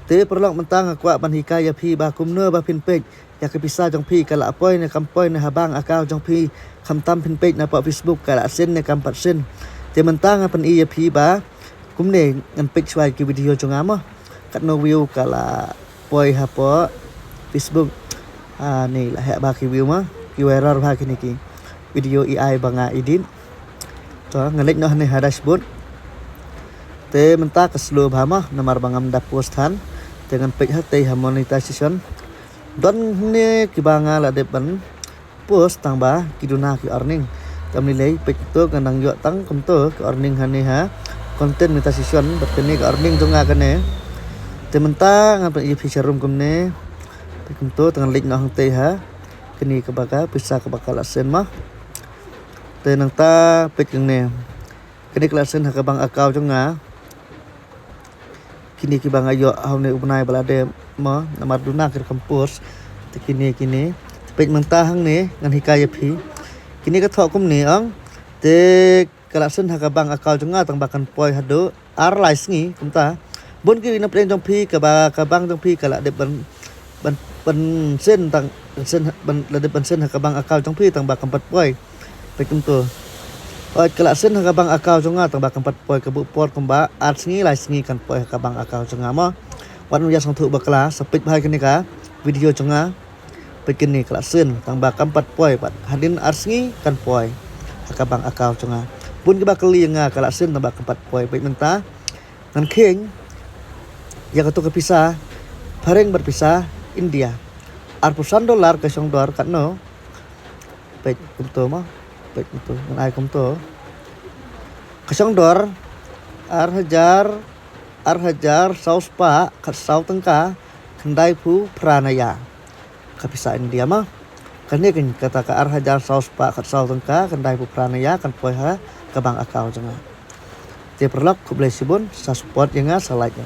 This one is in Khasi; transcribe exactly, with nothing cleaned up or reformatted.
Te paralok mynta nga kwah ban hikai ïa phi ba kumno ba phin peit ïa ka pisa jong phi ka la poi ne kam poi ne ha bank account jong phi, khamtam phin peit na poh Facebook ka la send ne kam pat send. Te mynta nga pyni ïa phi ba kumne, ngan peit shuwa ki video jong nga mo. Katno view ka la poi ha poh Facebook. Ha ne la heh bha ki view mo. Ki viral bha kine ki video A I ba nga edit. To, ngan leit noh ne ha dashboard. Te mynta ka slow bha mo, namar ba ngam da post than. Te ngan peit ha tei ha monetization. Don ne kiba nga la dep ban post tang ba ki duna ki earning. Te ym lei lei, peit to, ngan nang ïoh tang kumto ki earning ha ne ha content monetization, bad kane ka earning jong nga kane. Te mynta ngan pyni ïa phi sharum kumne. Peit kumto, te ngan leit noh hangtei ha kane kaba ka pisa kaba ka la send mo. Te nangta peit kane. Kane ka la send ha ka bank account jong nga. Kine kiba nga ïoh ha une u bnai ba la dep mo, namar duna ki rukom post. Te kine, kine. Te peit mynta hangne ngan hikai ïa phi. Kine ka thoh kumne ong. Te ka la send ha ka bank account jong nga tang ba kan poi haduh ar lai sngi kumta. Bun ki na pdeng jong phi kaba ka bank jong phi ka la dep ban, ban, ban send tang, send, ban, la dep ban send ha ka bank account jong phi tang ba kam pat poi. Peit kumto. Oi, ka la send ha ka bank account jong nga tang ba kam pat poi, ka buh por kumba ar sngi lai sngi kan poi ha ka bank account jong nga mo. Wat ym ïa sngewthuh bakla, sa peit bha kane ka video jong nga. Peit kane ka la send tang ba kam pat poi, bad hadien ar sngi kan poi ha ka bank account jong nga. Bun kiba kylli ïa nga ka la send tang ba kam pat poi, peit mynta. Ngan kheiñ ïa kato ka pisa phareng bad pisa India. Arphew san dollar ka shong dor katno. Peit kumto mo. Peit kumto, ngan ai kumto. Ka shong dor ar hajar, ar hajar saw spah khatsaw tyngka khyndaiphew phra na ïa. Ka pisa India mo. Kane keiñ kata ka ar hajar saw spah khatsaw tyngka khyndaiphew phra na ïa kan poi ha ka bank account jong nga. Te paralok, khublei shibun, sa support ïa nga, sa like ïa nga.